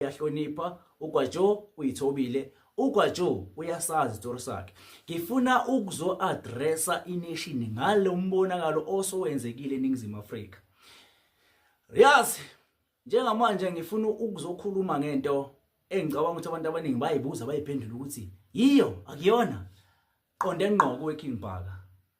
Uyahlonipha uGwajo, uyithobile uGwajo, uyasazi isitori sakhe. Ngifuna ukuzo-addressa ination ngalo mbonakalo osowenzekile eNingizimu Afrika. Yazi, njengamanje ngifuna ukuzokhuluma ngento engicabanga ukuthi abantu abaningi bayibuza bayiphendula ukuthi yiyo akuyona. Qonde ngqo kuwe King Bhaka,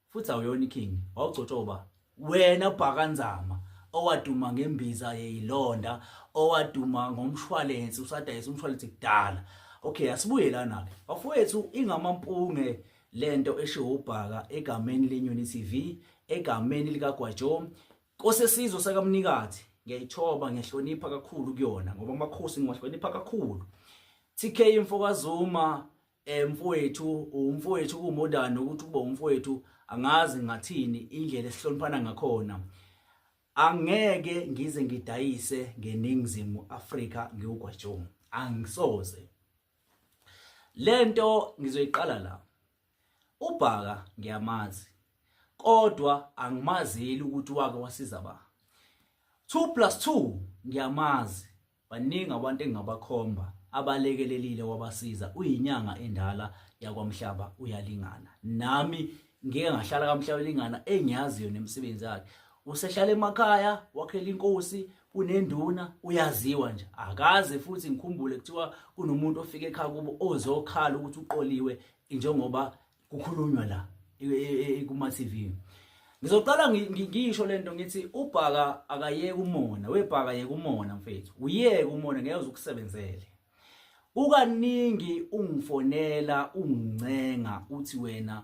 futhi awuyona iking. Wawugcotshwa uba wena Bhaka Nzama, owaduma ngembiza yeyilonda, owaduma ngomshwalense, usadayisa umshwalense kudala. Okay, asibuye lana ke bafowethu. Ingamampunge lento eshiwo uBhaka egameni leNyoni TV, egameni likaGwajo Nkosi sakaMnikathi. Ngiyayithoba, ngiyahlonipha kakhulu kuyona ngoba amakhosi ngiwahlonipha kakhulu. TK mfokaZuma, mfowethu, umfowethu kumodern ukuthi ube umfowethu, angazi ngathini indlela esihloniphana ngakhona. Angeke ngize ngidayise ngeNingizimu Afrika ngiwuGwajo, angisoze. Lento ngizoyiqala la. UBhaka ngiyamazi, kodwa angimazeli ukuthi wake wasiza ba 2 plus 2. Ngiyamazi, baningi abantu engingabakhomba abalekelelile, wabasiza. Uyinyanga endala yakwamhlaba, uyalingana nami. Ngike ngahlala kaMhlaba, lingana engiyaziyo nemisebenzi yakhe. Usehlala emakhaya, wakhela inkosi, kunenduna, uyaziwa nje. Akaze futhi ngikhumbule kuthiwa kunomuntu ofika ekhaya kubo ozokhala ukuthi uqoliwe, njengoba kukhulunywa la kuma TV. Ngizoqala ngisho lento, ngithi uBhaka akayeke umona. WeBhaka, yeka umona mfethu, uyeke umona, ngeke ukusebenzele. Kukaningi ungifonela, ungincenga, uthi wena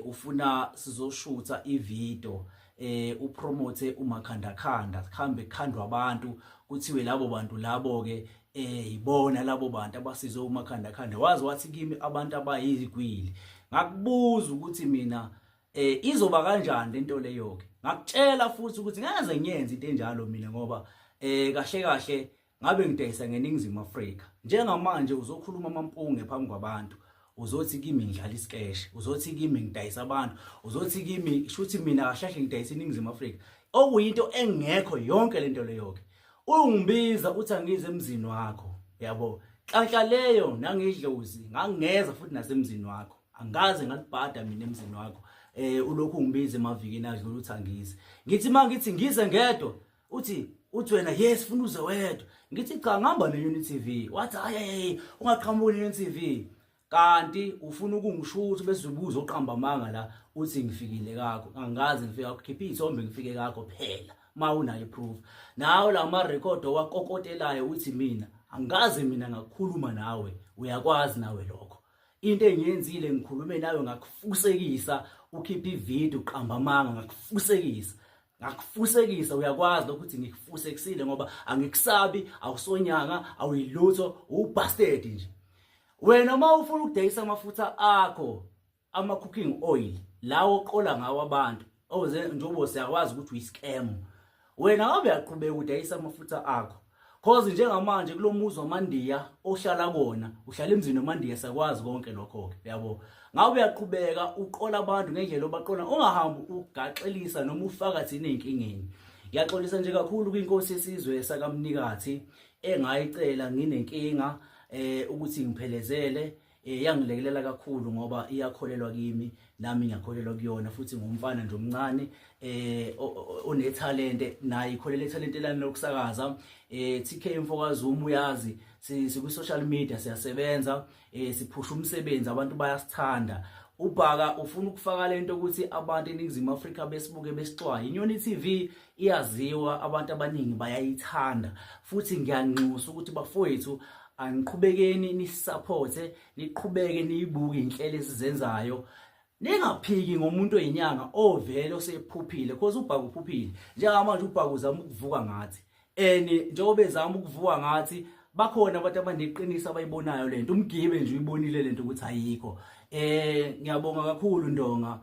ufuna sizoshutha ivideo, upromote umakhanda khanda, kuhambe kukhandwa abantu, kuthiwe labo bantu labo ke ibona labo bantu abasizwe umakhanda khanda. Wazi wathi kimi abantu abayigwili. Ngakubuza ukuthi mina izoba kanjani lento leyo ke. Ngakutshela futhi ukuthi ngeke ngiyenze into enjalo mina, ngoba kahle kahle ngabe ngidayisa ngeNingizimu Afrika. Njengamanje uzokhuluma amampunge phambi kwabantu, uzothi kimi ngidlala iskeshe, uzothi kimi ngidayisa abantu, uzothi kimi shuthi mina kahle kahle ngidayisa iNingizimu Afrika, okuyinto engekho yonke lento leyo ke. Ungibiza uthi angize emzini wakho, yabo, nhlanhla leyo nangidlozi ngangeza futhi nasemzini wakho. Angaze ngalibhada mina emzini wakho. Ulokhu ungibiza emavikini adlula uthi angize. Ngithi mangithi ngize ngedwa, uthi wena, "Yes, funa uze wedwa." Ngithi, "Cha, ngihamba ne-Unit TV." Wathi, "Hayi hayi, ungaqhamuki ne-Unit TV." Kanti ufuna ukungishutha bese ubuza uqamba amanga la, uthi ngifikile kakho. Angazi ngifika khipha izithombe ngifike kakho phela ma unayo proof nawe la ma record owakokotelayo. Uthi mina angazi, mina ngakhuluma nawe, uyakwazi nawe lokho. Into engiyenzile, ngikhulume nawe, ngakufusekisa, ukhipha ivideo uqamba amanga. Ngakufusekisa, ngakufusekisa, uyakwazi lokho ukuthi ngikufusekisile, ngoba angikusabi. Awusonyanga, awuyilutho, ubastard nje wena. Uma ufuna ukudayisa amafutha akho, ama cooking oil lawo oqola ngawo abantu, oze njengoba siyakwazi ukuthi uyiscam wena, ngabe uyaqhubeka udayisa amafutha akho, cause njengamanje kulomuzi wamandiya ohlala kona, uhlala emzini wamandiya, sakwazi konke lokho ke, yabo. Ngabe uyaqhubeka uqola abantu ngendlela obaqola, ungahambi ugaxelisa noma ufaka thina ey'nkingeni. Ngiyaxolisa nje kakhulu kwinkosi yesizwe sakaMnikathi engayicela nginenkinga ukuthi ngiphelezele. Yangilekelela kakhulu ngoba iyakholelwa kimi, nami ngiyakholelwa kuyona. Futhi ngumfana nje omncane onethalente, naye ikholela ethalente lami lokusakaza. TK mfokaZuma, uyazi sikwi social media siyasebenza, siphusha umsebenzi, abantu bayasithanda. UBhaka ufuna ukufaka lento ukuthi abantu eNingizimu Afrika besibuke besixwaye. Inyoni TV iyaziwa, abantu abaningi bayayithanda, futhi ngiyanxusa ukuthi bafowethu, aniqhubekeni nisupporte, niqhubeke niyibuke inhlelo esizenzayo, ningaphiki ngomuntu oyinyanga ovele osephuphile, because uBhaka uphuphile njengamanje. UBhaka uzama ukuvuka ngathi, and njengoba ezama ukuvuka ngathi, bakhona abantu abaneqiniso abayibonayo lento. Umgibe nje uyibonile lento ukuthi ayikho. Ngiyabonga kakhulu Ndonga,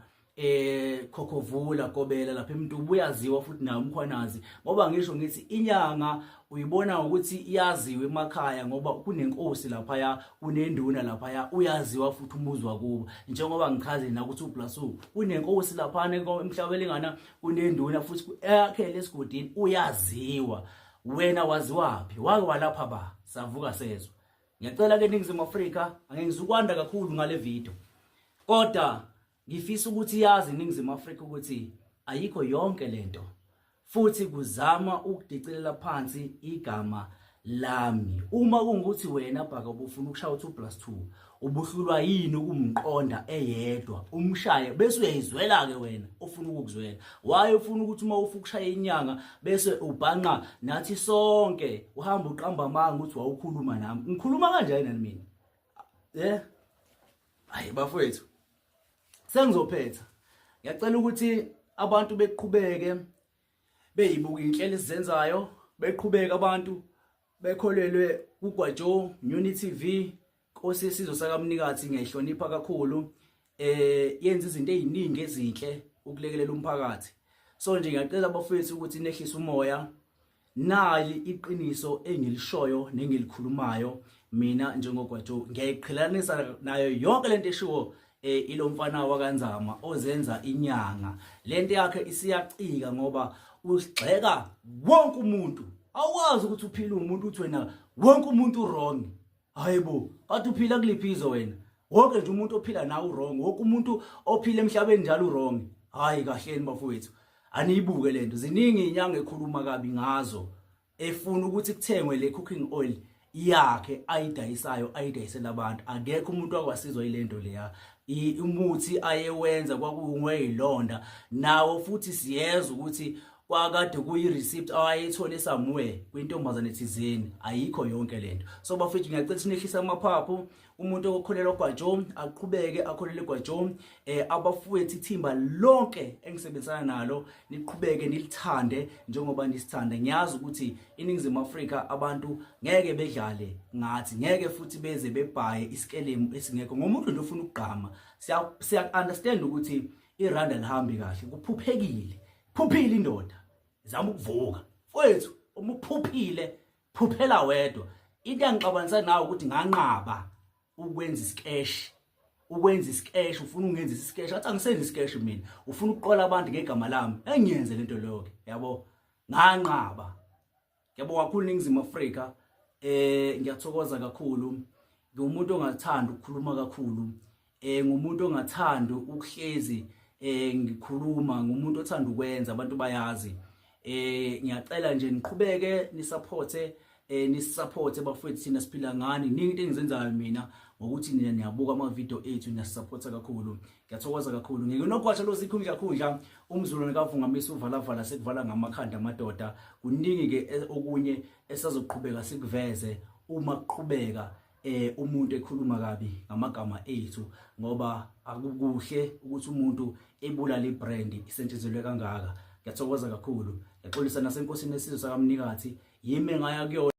Khokhovula Gobela lapha eMntubu, uyaziwa futhi naye uMkhwanazi, ngoba ngisho ngithi inyanga uyibona ukuthi iyaziwa emakhaya, ngoba kunenkosi laphaya, kunenduna laphaya, uyaziwa futhi umuzi wakubo. Njengoba ngichaze na ukuthi uplus kunenkosi laphana emhlabelengana, kunenduna futhi eyakhele esigodini, uyaziwa. Wena waziwaphi? Wake walapha ba? Savuka sezwa. Ngiyacela ke Ningizimu Afrika, angizukwanda kakhulu ngale video. Kodwa ngifisa ukuthi yazi iNingizimu Afrika ukuthi ayikho yonke lento. Futhi kuzama ukudicilela phansi igama lami. Uma kungukuthi wena Bhaka ubufuna ukushaya u2 plus 2, ubuhlulwa yini ukumqonda eyedwa umshaye bese uyayizwela ke wena ofuna ukukuzwela. Why ufuna ukuthi uma ufuna ukushaya inyanga bese ubhanqa nathi sonke uhamba uqamba amanga ukuthi wawukhuluma nami. Ngikhuluma kanjani nani mina? Eh? Hayi bafowethu. Sengizophetha. Ngiyacela ukuthi abantu beqhubeke beyibuka inhlelo esizenzayo, beqhubeke abantu bekholelwe kuGwajo Muni TV, Nkosi yesizwe sakaMnikathi ngiyayihlonipha kakhulu. Yenza izinto eziningi ezinhle ukulekelela umphakathi. So nje ngiyacela abafowethu ukuthi nehlise umoya. Nali iqiniso engilishoyo nengilikhulumayo mina njengoGwajo, ngiyayiqhelanisa nayo yonke lento eshiwo ilomfana wakaNzama ozenza inyanga. Lento yakhe isiyacika ngoba usigxeka wonke umuntu. Awukwazi ukuthi uphile umuntu uthi wena wonke umuntu wrong. Hayibo, kade uphila kuliphi izwe wena? Wonke nje umuntu ophila nawe wrong, wonke umuntu ophila emhlabeni njalo wrong. Hayi kahleni bafowethu. Aniyibuke lento. Ziningi inyanga ekhuluma kabi ngazo efuna ukuthi kuthengwe le cooking oil yakhe ayidayisayo ayidayisela abantu. Akekho umuntu akwasizwa ilento leya. Umuthi ayewenza kwakungweyilonda nawo futhi siyezwa ukuthi kwakade kuyi-receipt awayethole somewhere kwintombazane thizeni. Ayikho yonke lento. So bafethu ngiyacela sinehlise amaphaphu. Umuntu okholelwa kwaJoe aqhubeke akholele kwaJoe. Abafowethu ithimba lonke engisebenzisana nalo niqhubeke nilithande njengoba nisithanda. Ngiyazi ukuthi iNingizimu Afrika abantu ngeke bedlale ngathi, ngeke futhi beze bebhaye isikelemu esingekho ngomuntu nje ofuna ukugqama. Siya understand ukuthi iranda lihambi kahle, kuphuphekile. Phuphile indoda, zama ukuvuka mfowethu. Uma uphuphile phuphela wedwa. Into engixabanisa nawe ukuthi nganqaba ukwenza isikeshi, ukwenza isikeshi ufuna ungenza isikeshi, athi angisenzi isikeshi mina, ufuna ukuqola abantu ngegama lami, engiyenze lento leyo ke yabo. Nganqaba. Ngiyabonga kakhulu Ningizimu Afrika. Ngiyathokoza kakhulu. Ngiwumuntu ongathandi ukukhuluma kakhulu. Ngumuntu ongathandi ukuhlezi ngikhuluma, ngumuntu othanda ukwenza, abantu bayazi. Ngiyacela nje niqhubeke nisupporte, nisupporte bafowethu, thina siphila ngani. Ningi into engizenzayo mina ngokuthi nina niyabuka ama video ethu, niyasupporta kakhulu. Ngiyathokoza kakhulu. Nginogwatsha lo sikhundla khundla umzulu nekavungamisa uvalavala sekuvala ngamakhanda amadoda. Kuningi ke okunye esazoqhubeka sikuveze uma kuqhubeka umuntu ekhuluma kabi ngamagama ethu, ngoba akukuhle ukuthi umuntu ebulale ibrand isetshenzelwe kangaka. Ngiyathokoza kakhulu. Ngiyaxolisa nasenkosini esizwe sakaMnikathi, yimi engaya kuyona.